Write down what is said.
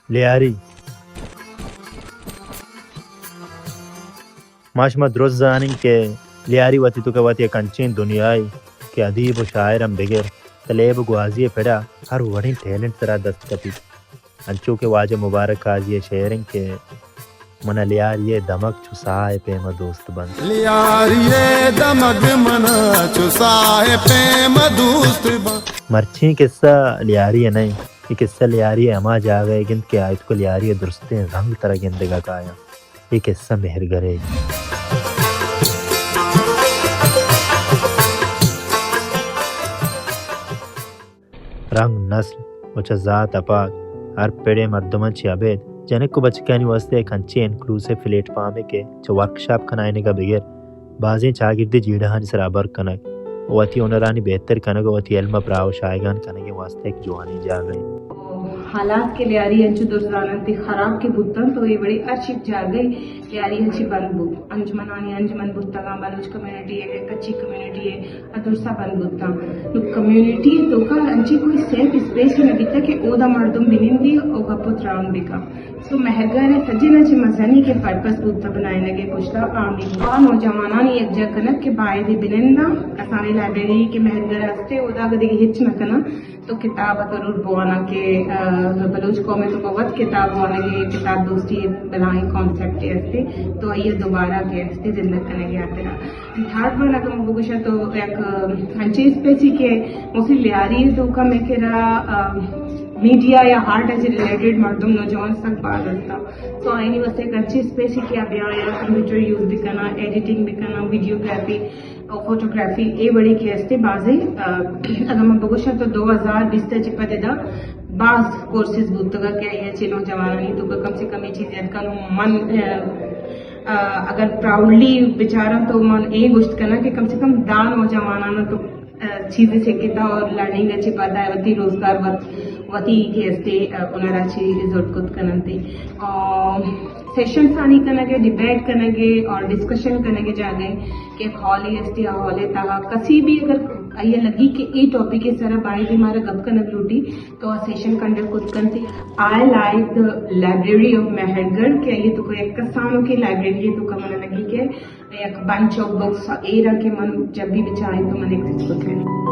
لیاری۔ ما شما درست زانیں کہ لیاری وتی توکا وتی یک انچیں دنیاے کہ ادیب و شاعر ہم بگر، تہ لیب و گوازی ءِ پڑا ہر وڑیں ٹیلنٹ ترا دست کپیت۔ انچو کہ واجہ مبارک قاضی ءِ شعر انت کہ من ءَ لیاری ءِ دمگ چو ساہ ءِ پیم ءَ دوست بنت۔ لیاری ءِ دمگ من ءَ چو ساہ ءِ پیم ءَ دوست بنت۔ مرچی قصہ لیاری ءِ نہ انت، اے قصہ لیاری ءِ ہما جاگہ ءِ گند کہ آئی توکا لیاری ءِ درستیں رنگ ترا گندگ ءَ کایاں۔ اے قصہ مہرگڑھ ءِ۔ رنگ نسل و چہ ذات ءَ پاد ہر پڑ ءِ مردماں چہ ابید جنک و بچکانی واستہ یک انچیں انکلوسیو پلیٹ فارمے کہ چہ ورکشاپ کنائینگ ءَ بگر بازیں چاگردی جیڑہانی سرا ہبر کنگ و وتی ہنرانی بہتر کنگ و وتی علم ءِ پراہ و شاہگان کنگ ءِ واستہ یک جوانیں جاگہے۔ حالات کہ لیاری انچو درزان انت، خراب کہ بوت انت، تو اے وڑیں ہرچ یک جاگہے لیاری انچی بند بوت۔ انجمنانی انجمن بوتگاں، بلوچ کمیونٹی ءِ، کچھی کمیونٹی ءِ، ءَ درسا بند بوتاں۔ نوں کمیونٹی ءِ توکا انچیں کوئی سیف اسپیس نہ بیتگ کہ اودا مردم بنندی و گپ و تران بکن۔ سو مہرگڑھ ءِ سجہیناں چہ مزنی کہ پرپس بوتہ بنائینگ ءِ پشتا آ ہمے آ نوجوانانی یکجا کنگ کہ باید بننداں، کسانیں لائبریری کہ مہرگڑھ ءَ ہستے اودا اگہ دگہ ہچ نہ کناں تو کتاب ءَ ضرور بواناں کہ، آ، بلوچ قوم ءِ توکا وت کتاب وانگ ءِ، کتاب دوستی ءِ بلاہیں کانسپٹے ہستے، تو آئی ءَ دوبارہ کہ ہستے زندگ کنگ ءِ ہاترا۔ تھرڈ ون اگہ من بگوشاں تو یک انچیں اسپیسے کہ مستی لیاری ءِ توکا مئے کرا، آ، میڈیا یا آرٹ ءَ چہ ریلیٹڈ مردم نوجوان سک باز ہستاں۔ سو آیانی واستہ یک انچیں اسپیسے کہ آ بیاں یا کمپیوٹر یوز بکناں، ایڈیٹنگ بکناں، ویڈیوگرافی، فوٹوگرافی اے وڑیں کہ ہستے بازیں، آ، اگاں من بگوشاں تو دو ہزار بیست ءَ چہ پد ادا باز کورسز بوتگ کہ آئی ءَ چہ نوجوانانی توکا کم سے کم اے چیز یاد کنوں من، آ، آ، اگر پراؤڈلی بچاراں تو من اے گوشت کناں کہ کم سے کم دہ نوجواناں تو، آ، چیزے سکتا اور لرننگ ءَ چہ پد آ وتی روزگار وت، وتی کہ ہستے، آ، ہنر ءَ چہ زرت کت کننت۔ آ، سیشنز آنی کنگ ءَ، ڈیبیٹ کنگ ءَ اور ڈسکشن کنگ ءِ جاگہ کہ یک ہالے ہستے، آ ہال ءِ تہا کسے بھی اگر آئی ءَ لگی کہ اے ٹاپک ءِ سرا باید مارا گپ کنگ لوٹی تو آ سیشن کنڈکٹ کت کنت۔ I like the library of Mehrgarh کہ آئی ءِ توکا یک کسانوکیں لائبریری ءِ توکا من لگی کہ یک بنچ آف بکس ایرا کہ من جب بھی بچاہیں تو من ایکسس کت کناں۔